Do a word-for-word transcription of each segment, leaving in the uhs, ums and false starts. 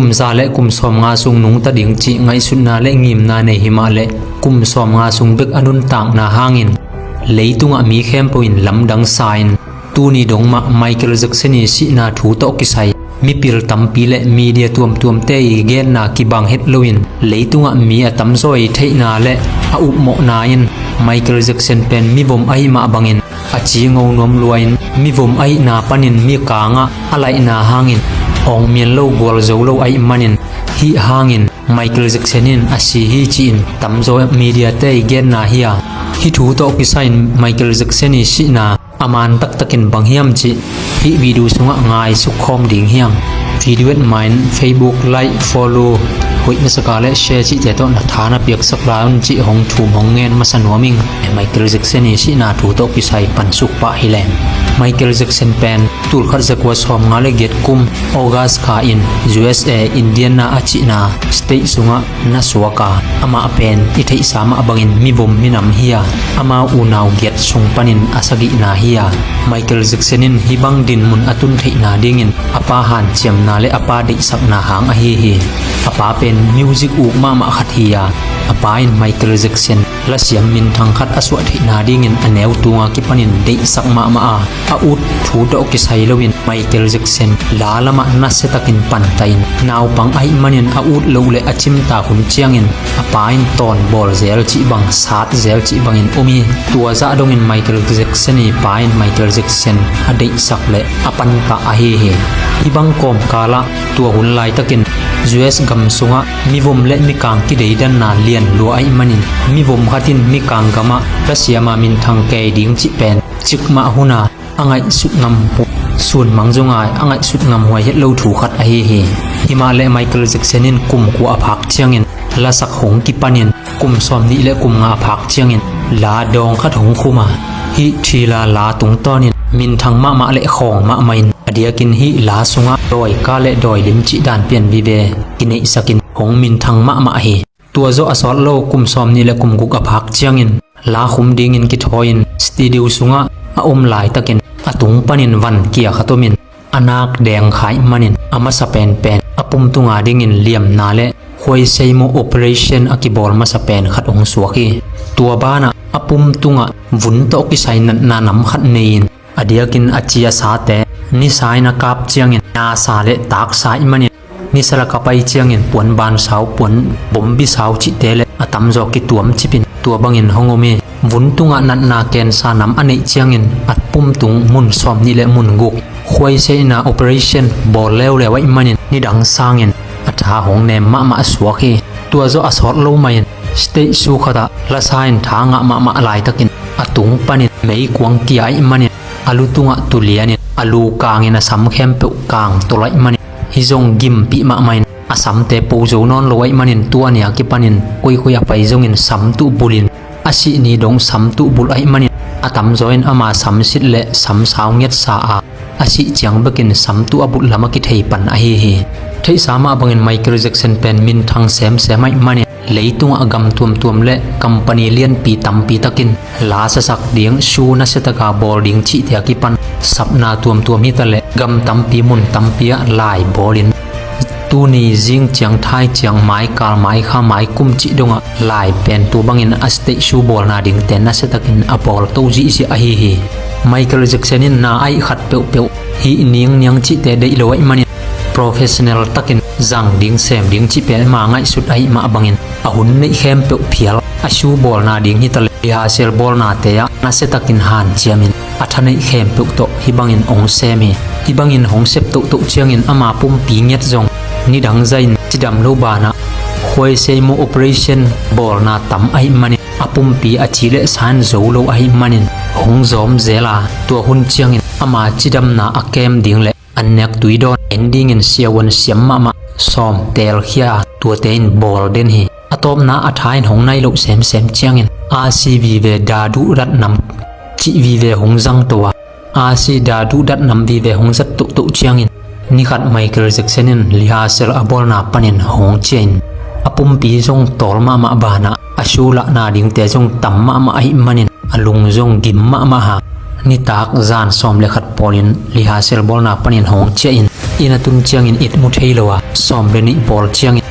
Kum za le kum sawmnga sung nungta ding cih ngaihsutna le ngimna nei himah le kum sawmnga sung bek a nuntakna hangin leitungah mi khempeuh in lamdang sa-in tuni dong mah Michael Jackson ii sihna thu tawh kisai mipil tampi le media tuamtuamte ii genna kibang het loin leitungah mi a tamzaw ii theihna le a upmawhna in Michael Jackson pen mivom ahih mah bangin a cingo nuam lua-in mivom ahihna panin mikangah a laihna hangin awngmian lo gualzo lo ahih manin hih hangin Michael Jackson in a si hi ci-in tamzaw mediate ii genna hi a, hih thu tawh kisai-in Michael Jackson ii sihna a man taktakin bang hiam cih hih video sungah ngaisuk khawm ding hi hang. Video et ma-in Facebook like, follow, hoih na sak a le share cihte tawh na tha na piaksak lai un cih hong thum hong ngen masa nuam ing. Michael Jackson ii sihna thu tawh kisai pansuk pah hi leng. Michael Jackson pen tulkhat zakua sawmnga le giat kum August kha in U S A Indiana a cihna state sungah na suak a, amah pen i theihsa mah bangin mivom minam hi a, amau unau giat sung panin a sagihna hi a, Michael Jackson in hih bang dinmun a tun theihna dingin a pa hanciamna le a pa deihsakna hang ahi hi. A pa pen music uk mahmah khat hi a, a pa in Michael Jackson lasiam minthang khat a suah theihna dingin a neu tunga kipanin deihsak mahmah a, a ut thu tawh kisai loin Michael Jackson la lamah nasiatakin pantahin naupang ahih manin a ut loh le a cimtak hun ciangin a pa in tawnbawl zel cih bang, sat zel cih bangin um hi. Tua zah dongin Michael Jackson ii pa in Michael Jackson a deihsak le a pantah ahi hi. Hih bang kawmkalah tua hun laitakin U S gam sungah mivom le mikang kideidanna lian lua ahih manin mivom khat in mikang gamah lasiama minthang kei ding cih pen cikmah huna a ngaihsut ngam pu-, sunmang zong a a ngaihsut ngam huai het lo thu khat ahi hi. Himah le Michael Jackson in kum kua a phak ciangin lasak hong kipanin kum sawmnih le kum nga a phak ciangin la dawng khat hong khum a, hih Thriller la tungtawnin minthang mahmah le khawng mahmah in a diakin hih la sungah dawika le dawilim cih dan pian vive kineihsakin hong minthang mahmah hi. Tua zawh a sawt lo kum sawmnih le kum guk a phak ciangin la khum dingin kithawi-in studio sungah a om laitakin a tung panin van kia khat omin a nak deng kha ahih manin a masa penpen a pum tunga dingin liamna le khuaiseimo operation a kibawl masa pen khat hong suak hi. Tua banah a pum tungah vun tawh kisai natna nam khat nei-in a diakin a ci a sate nisa in a kap ciangin nasa le taksa ahih manin nisa lak a pai ciangin puanbansau, puan bombisau cihte le a tamzaw kituam cipin tua bangin hong om hi. Vun tungah natna cancer nam a neih ciangin a pum tung mun sawmnih le mun guk khuaiseina operation bawl leuleu ahih manin nidang sangin a tha hong nem mahmah a suak hi. Tua zawh a sawt lo mahin stage show khatah lasa in tha ngah mahmah laitakin a tung panin meikuang kia ahih manin a lu tungah tulianin a lu kangin a sam khempeuh kang tolh ahih manin hih zong gimpih mahmah in a samte po zo nawn lo ahih manin tua ni a kipanin koikoi a pai zongin sam tuh bulhin a sih ni dong sam tuh bulh ahih manin a tamzaw in ama samsit le samsau ngetsa a a sih ciang bekin sam tuh a bulh lam a kithei pan ahi hi. Theihsa mah bangin Michael Jackson pen minthang semsem ahih manin leitungah gam tuamtuam le company lianpi tampi takin la sasak ding, show nasiataka bawl ding cihte a kipan sapna tuamtuam hitaleh gam tampi mun tampi ah lai bawlin tuni zing ciang thai ciang mai kal mai kha mai kum cih dongah lai pen tua bangin a stage show bawlna dingte nasiatakin a bawl to zihziah ahi hi. Michael Jackson in na aih khat peuhpeuh hih ningniang cihte deih lo ahih manin professional takin zang ding sem ding cih pen ama ngaihsut ahih mah bangin a hun neih khempeuh phial a show bawlna ding hitaleh rehearsal bawlnate ah nasiatakin hanciamin a thaneih khempeuh tawh hih bangin hong sem hi. Hih bangin hong sep tohtoh ciangin ama pumpi ngiat zong nidang zahin cidam lo banah khuaiseimo operation bawlna tam ahih manin a pumpi a ci le san zo lo ahih manin hong zawm zel a, tua hun ciangin ama cidamna a kem ding le an nek tui dawn en dingin siavuan siam mahmah sawm teelkhia a tuate in bawl den hi. A tawpna a tha in hong nai loh semsem ciangin a si vive da duh rat nam cih vive hong zang to a, a si da duh dat nam vive hong zat tohtoh ciangin ni khat Michael Jackson in rehearsal a bawlna panin hong ciahin a pumpi zong tawl mahmah banah a show lahna dingte zong tam mahmah ahih manin a lung zong gim mahmah a, Nitak zan sawm le khat pawlin rehearsal bawlna panin hong ciah in, inn a tun ciangin it mu thei lo a, sawm le nih pawl ciangin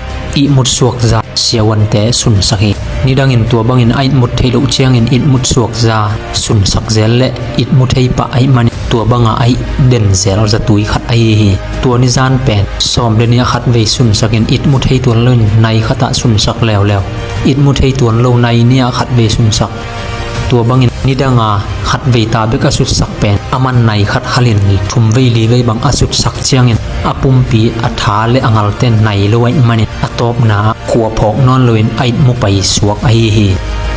ihmut suakza siavuante sunsak hi. Nidangin tua bangin a itmut thei loh ciangin itmut suakza sunsak zel le itmu thei pah ahih manin tua banga a ih den zel zatui khat ahi hi. Tua nizan pen sawm le nih ah khatvei sunsakin itmu thei tuan loin nai khatah sunsak leuleu. Itmu thei tuan lo nai nih ah khatvei sunsak. Tua bangin nidanga khatvei ta bek a sutsak pen aman nai khat halin thumvei livei bang a sutsak ciangin a pumpi a tha le a ngalten nai lo ahih manin a tawpna ah khua phawk nawn loin a itmu pai suak ahi hi.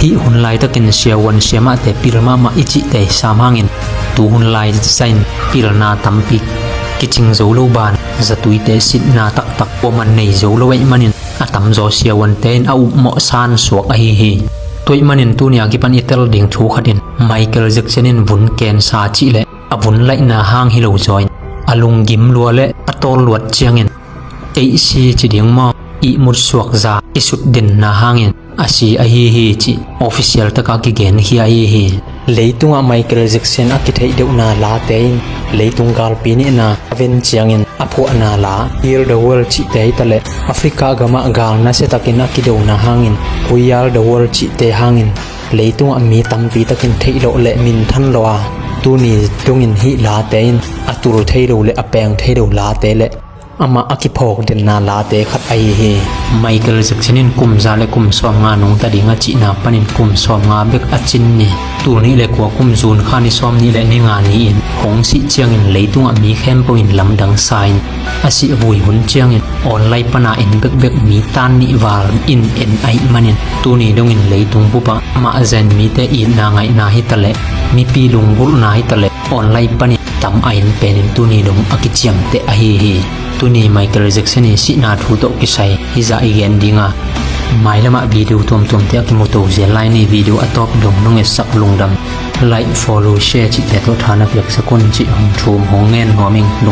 Hih hun laitakin siavuan siamahte pil mahmah i cihte i sam hangin tu hun lai zahin pilna tampi kicing zo lo ban zatuite sitna taktak kuaman nei zo lo ahih manin a tamzaw siavuante in a upmawh san suak ahi hi. Tua ahih manin tuni a kipan i tel ding thu khatin Michael Jackson in vun kensa cih le a vun laihna hang hi lo zaw in a lunggim lua le a tawl luat ciangin eihsi ci ding maw, ihmut suakza i sutdinna hangin a si ahi hi cih official taka kigenkhia ahi hi. Leitungah Michael Jackson a kitheih deuhna late in leitung galpi nihna a ven ciangin a phuahna la Heal the World cihte hi taleh Africa gamah gal nasiatakin a kidona hangin We Are the World cihte hangin leitungah mi tampi takin theih loh le minthan lo a tuni dongin hih late in a tul thei lo le a peng thei lo late le amah a kiphawk denna late khat ahi hi. Michael Jackson in kum za le kum sawmnga nungta ding a cihna panin kum sawmnga bek a cin ni, tul nih le kua kum June kha ni sawm nih le ni nga ni-in hong sih ciangin leitungah mi khempeuh in lamdang sa in a sih vui hun ciangin online pana en bekbek mi tan nih val in en ahih manin tuni dongin leitung bupah mah zen mite itna ngaihna hi taleh mipi lunggulhna hi taleh online panin tam a en penin tuni dong a kiciamteh ahi hi. Tuni Michael Jackson i sihna thu tawh kisai hizah i gen dinga, mailamah video tuamtuamte a kimuto zel lai ni. Video a tawp dong nong etsak lungdam, like, follow, share cihte tawh tha na piaksak un cih hong thum hong ngen nuam ing. Lung